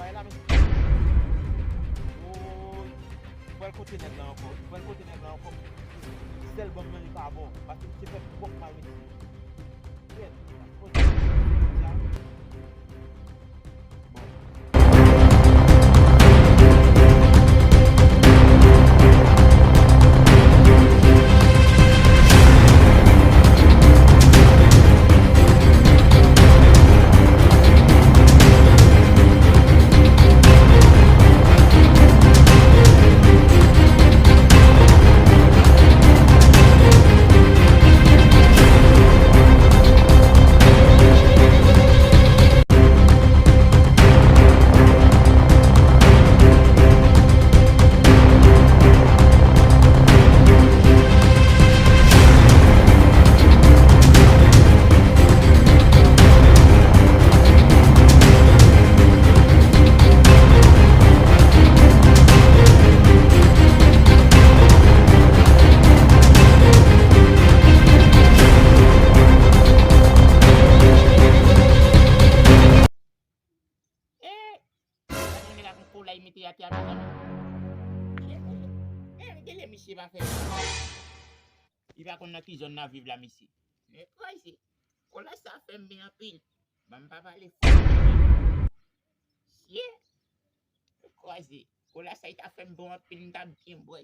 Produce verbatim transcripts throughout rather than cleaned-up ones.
Ay la, men. Woy. Ou pral kote nèg la ankò. Ou pral kote nèg la ankò. Sèl banm nan li pa bon. Paske misye fè twòp mal, mesye. Kèt. Bon. Eh, gade yon nèg ak yon kolay mete atè a, mezanmi. Gen, gen, gen lè misye pa fè. Li pa konn nan ki zòn n ap viv la, mesye. Men kraze. Kolay sa fè m byen anpil. Ban m pa pale fò. Sye. Kraze. Kolay sa, li ta fè m bon anpil, m ta byen bwè.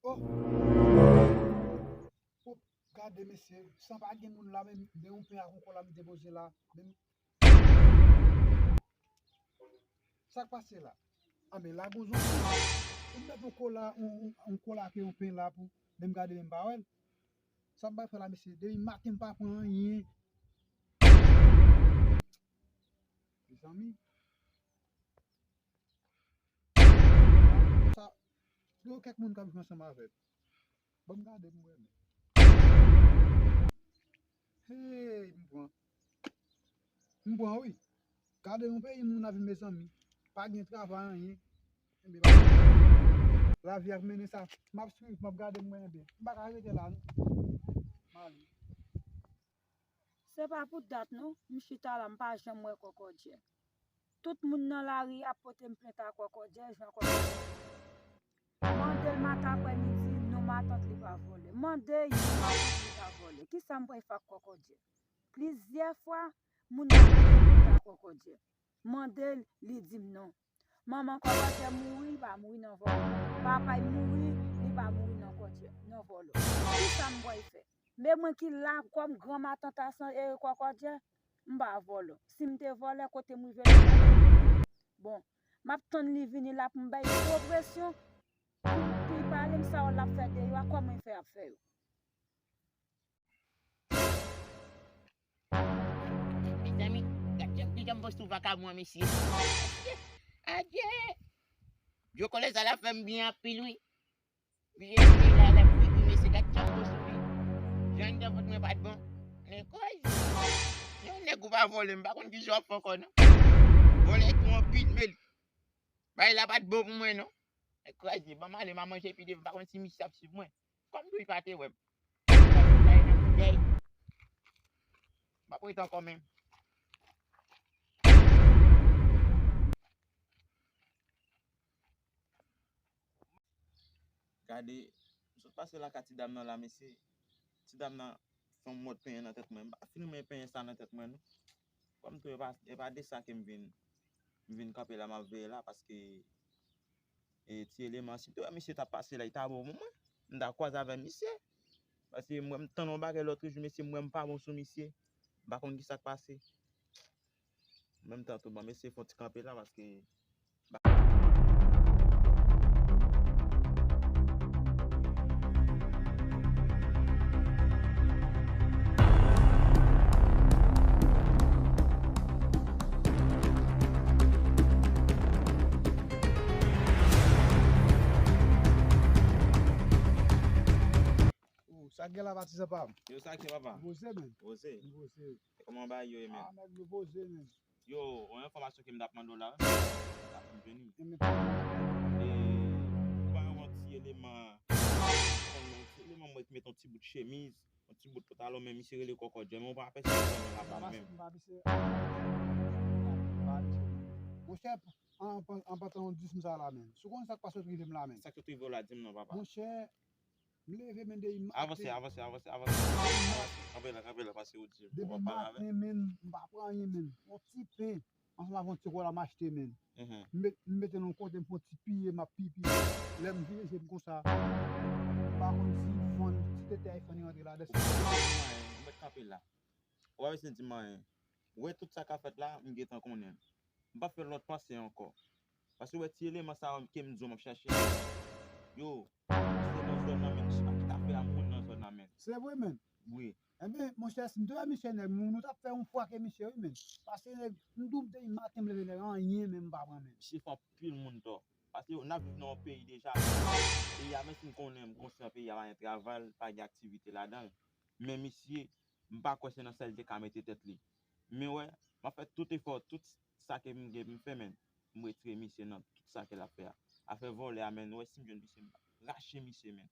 Oh! Oh, gade mesye, san pa gen moun la, men, men yon pen ak yon kola m depoze la, men sa k pase la? Anben, la gon zonbi. Ou met yon kola, yon, yon, yon kola ke yon pen la pou, men m gade men m pa wè l. Sa m bay fè la, mesye? Depi maten m pa pran anyen. Mezanmi. Sa, gen kèk moun k ap viv ansanm avè l. Ban m gade pou m wè men. Hey, m pran. M pran wi. Gade yon peyi moun ap viv, mezanmi. Pa gen travay, anyen. Enben, lavi ap mennen sa. M ap swiv, m ap gade m wè enben. M pa ka rete la non. M ale. Se pa pou dat non, m chita la, m pa janm wè kòkòdjè. Tout moun nan lari ap pote m plent a kòkòdjè, jan kòkòdjè. Mande l maten, aprè midi, non matant li pa vòlè. Mande l matant li pa vòlè. Kisa m pral fè ak kòkòdjè? Plizyè fwa, moun nan pote m plent a kòkòdjè. Mande l, li di m non. Manman kòkòdjè mouri, li pa mouri nan vòlò. Papa l mouri, li pa mouri nan kòdjè, nan vòlò. Kisa m pral fè? Men mwen ki la kòm gran matant a san, e, kòkòdjè, m pa vòlò. Si m te vòlè, kote m rive la? Bon, m ap tann li vini la pou m bay gwo presyon pou, pou l pale m sa yo l ap fè deyò a, kòman l fè ap fè yo. Mezanmi, gad jan, gad jan m pòs sou vakabon an, mesye. Adye! Djo kole sa la fè m byen anpil, wi. Byen anpil la, la figi, mesye, gad jan m pòs sou li. Jan n te vòt mwen pa t bon. Men koz. Yon nèg ou pa vòlè, m pa konn ki jan w ap fè ankò, non. Vòlè tou anpil, men bagay la pa t bon pou mwen, non. Nèg kraze, ban m ale, m a manje epi demen, m pa konn si misye ap swiv mwen. Kòm tou li pa te wè m. Bay nan boudèy. M ap ret ankò menm. Gade, m sot pase lakay ti dam nan la, mesye. Ti dam nan fè yon mòd penyen nan tèt mwen. M pa fin renmen penyen sa nan tèt mwen, non. Kòm tou e pa, e pa de sa ke m vin, m vin kanpe la, m ap veye la, paske, e, ti eleman, si m te wè misye t ap pase la, li ta bon pou mwen. M ta kwaze avè misye. Paske m wè m tann yon bagay lòt jou, mesye, m wè m pa bon sou misye. M pa konn ki sa k pase. Menm tan tou, ban m eseye fè yon ti kanpe la, paske Ou, sa k gen la, patizan pa m? Yo, sa k gen, papa? M poze, men. Poze. M poze. Kòman bagay yo ye, men? Ah, nèg yo poze, men. Yo, yon enfòmasyon ke m t ap mande w la, wi. Sa fè m vini. E men, e, ou pa yon ti eleman, yon ti eleman, mwen ki met yon ti bout chemiz, yon ti bout pantalon, men misye rele kòkòdjè, men ou pa pèsonn nan la pa menm. Monchè, an, an, an pantan yon dis m sa la, men. Si w konn sa k pase w t rive m la, men. Sa k rive w la, di m non, papa. Monchè, m leve, men, de maten. Avanse, avanse, avanse, avanse. Kanpe la, kanpe la, pase ou di. Depi maten, men, m pa pran anyen, men. Yon ti pen, ansanm avè yon ti kola m achte, men. Mhm. M met, m mete nan yon kote, m pran ti piye, m ap pipiye. Lè m vire je m konsa, m pa konn si fann, si tete a fann rantre ladan. Ou pa bezwen di m anyen, ou mèt kanpe la. Ou pa bezwen di m anyen. Ou wè tout sa k ap fèt la, m gentan konnen. M p ap fè lòt panse ankò. Paske ou wè ti eleman sa yo ke m di w m ap chache a, yo, se nan zòn nan menm, m pa ki ta fè a moun nan zòn nan menm. Se vre, men. Wi. Enben, monchè, si m te wè misye, nèg, nou, nou t ap fè yon fwa ke misye, wi, men. Paske, nèg, m di w, m te maten, m leve, nèg, anyen, men m pa pran, men. Misye fè anpil moun tò. Paske n ap viv nan yon peyi deja. Peyi a, menm si m konnen, m konsyan peyi a pa gen travay, pa gen aktivite ladan l. Men misye, m pa kwè se nan sa l te ka mete tèt li. Men wè, m ap fè tout efò, tout sa ke m gen pou m fè, men. M retire misye nan tout sa ke l ap fè a. Afè vòlè a, men, wè si m jwenn misye, m rache misye, men.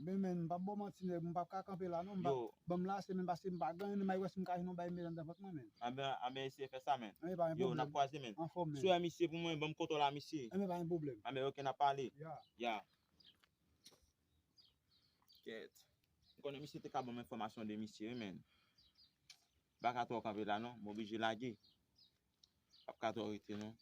Men, men, m p ap ba w manti, nèg, m p ap ka kanpe la, non. M p ap, ban m lase, men, paske m pa gen anyen, men wè si m ka jwenn yon bay m met anndan vant mwen, men. Anben, anben, eseye fè sa, men. Anben, pa gen pwoblèm. Yo, n ap kwaze, men. Anfòm, men. Si w wè misye pou mwen, ban m kote w la, misye. Anben, pa gen pwoblèm. Anben, oke, n ap pale. Ya. Ya. Kèt. M konnen misye te ka ban m enfòmasyon de misye, wi, men. M pa ka twò kanpe la, non. M oblije lage. M p ap ka twò rete, non.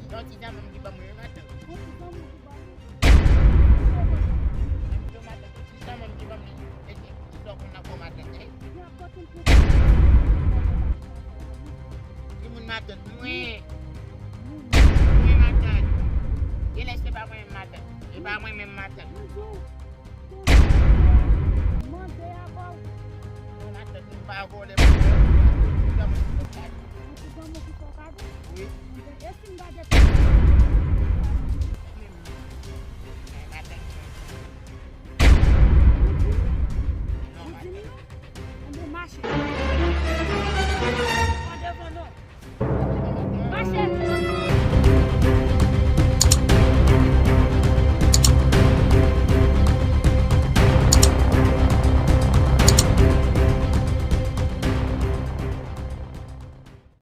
Yon ti zanmi m ki ban mwen yon matant. Yon ti zanmi w ki ban ou? Yon ti zanmi m ki ban m li. E, e, ki sa w konn nan bon matant, e? Ki moun matant mwen? Mwen matant. Genlè se pa mwen menm matant. E pa mwen menm matant. Mande avè w. Bon, matant, nou pa vòlè, matant. Yon ti zanmi ki fè w kado? Wi. E si m gade? Matant. Ou di m non? Ou di m non? Anben, mache.